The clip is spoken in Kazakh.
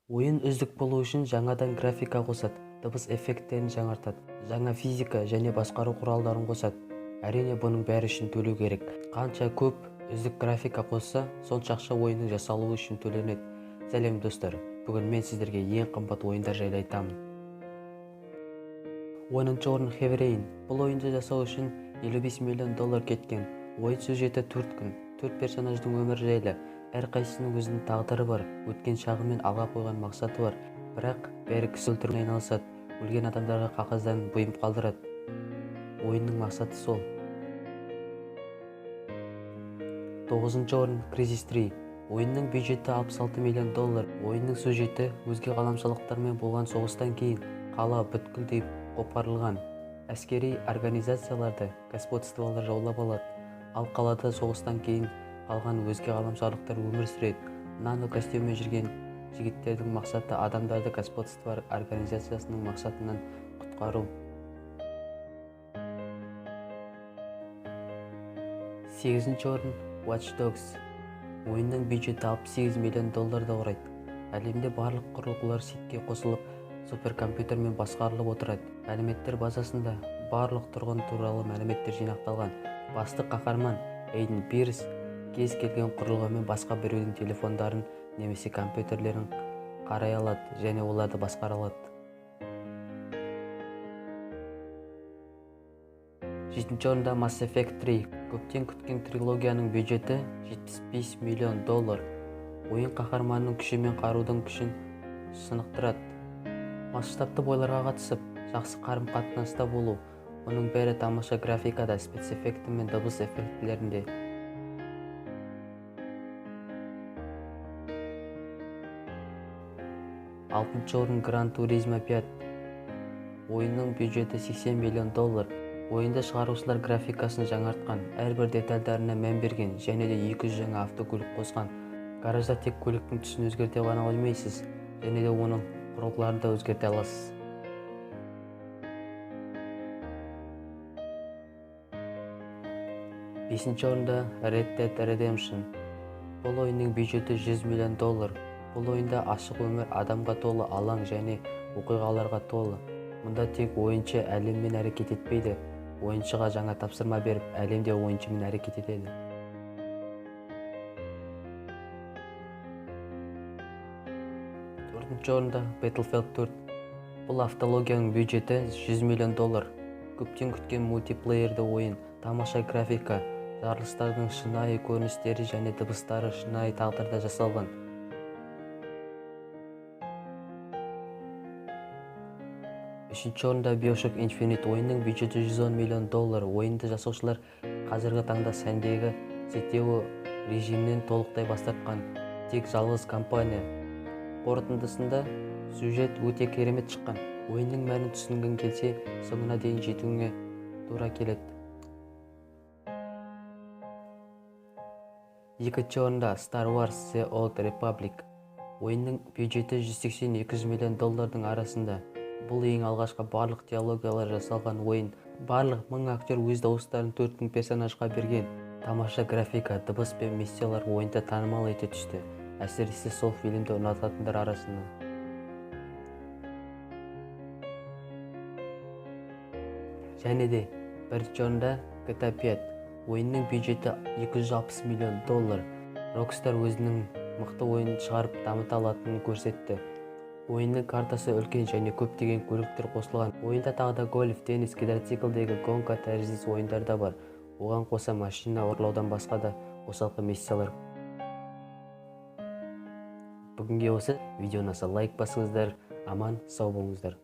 Ойын үздік болу үшін жаңадан графика қосады, дыбыс эффекттерін жаңартады, жаңа физика және басқару құралдарын қосады. Әрине, бұның бәрі үшін төлеу керек. Қанша көп үздік графика қосса, сонша ақша ойынның жасалуы үшін төленеді. Сәлем, достар! Бүгін мен сіздерге ең қымбат ойындар жайлы айтамын. 10-орын Heavy Rain. Бұл ойынды жасау үшін 55 миллион доллар кеткен. Ойын сюжеті 4 күн, 4 персонаждың өмірі жайлы. Әрқайсысының өзінің тағдыры бар, өткен шағы мен алға қойған мақсаты бар. Бірақ бәрі кісі өлтірумен айналысады, өлген адамдарға қағаздан бұйым қалдырады. Ойынның мақсаты сол. 9-орын Crysis 3. Ойынның бюджеті 66 миллион доллар. Ойынның сюжеті өзге ғаламшарлықтармен болған соғыстан кейін қала бүткілдей қопарылған. Әскери организацияларды господстволар жаулап алады. Ал қалада соғыстан кейін қалған өзге ғаламшарлықтар өмір сүреді. Нано костюммен жүрген жігіттердің мақсаты адамдарды господство организациясының мақсатынан құтқару. 8-орын Watch Dogs. Ойынның бюджеті 68 миллион долларды құрайды. Әлемде барлық құрылғылар сетке қосылып, суперкомпьютермен басқарылып отырады. Мәліметтер базасында барлық тұрғын туралы мәліметтер жинақталған. Басты қаһарман Эйден Пирс кез келген құрылғымен басқа біреудің телефондарын немесе компьютерлерін қарай алады және оларды басқара алады. 7-орында Mass Effect 3. Көптен күткен трилогияның бюджеті 75 миллион доллар. Ойын қаһарманның күші мен қарудың күшін сынықтырады. Масштабты бойларға қатысып, жақсы қарым-қатынаста болу, оның бәрі тамаша графикада, спецэффекті мен дыбыс эффектілерінде. 6-орын Gran Turismo 5. Ойынның бюджеті 80 миллион доллар. Ойынды шығарушылар графикасын жаңартқан, әрбір детальдарына мән берген және де 200 жаңа автокөлік қосқан. Гаражда тек көліктің түсін өзгерте ғана қоймайсыз, және де оның құрылғыларын да өзгерте аласыз. 5-орында Red Dead Redemption. Бұл ойынның бюджеті 100 миллион доллар. Бұл ойында ашық өмір адамға толы алаң және оқиғаларға толы. Мұнда тек ойыншы әлеммен әрекет етпейді, ойыншыға жаңа тапсырма беріп, әлемде ойыншымен әрекет етеді. 4-орында Battlefield 4. Бұл автологияның бюджеті 100 миллион доллар. Көптен күткен мультиплеерді ойын, тамаша графика, жарылыстардың шынайы көріністері және дыбыстары шынайы тағдырда жасалған. 3-орында BioShock Infinite. Ойынның бюджеті 110 миллион доллар. Ойынды жасаушылар қазіргі таңда сәндегі CTO режимінен толықтай бас тартқан тек жалғыз компания. Қорытындысында сюжет өте керемет шыққан. Ойынның мәнін түсінгің келсе, соңына дейін жетуіңе тура келеді. 2-орында Star Wars The Old Republic. Ойынның бюджеті 180-200 миллион доллардың арасында. Бұл ең алғашқы барлық диалогиялар жасалған ойын. Барлық 1000 актер өз дауыстарын 4000 персонажға берген. Тамаша графика, дыбыс пен миссиялар ойынды танымал ете түсті. Әсіресе сол фильмді ұнататындар арасында. Және де 1-орында GTA 5. Ойынның бюджеті 260 миллион доллар. Rockstar өзінің мықты ойын шығарып дамыта алатынын көрсетті. Ойынның картасы үлкен және көптеген көліктер қосылған. Ойында тағы да гольф, теннис, квадроциклдегі гонка тәріздес ойындар да бар. Оған қоса машина ұрлаудан басқа да қосалқы миссиялар. Бүгінге осы. Видео ұнаса лайк басыңыздар. Аман, сау болыңыздар.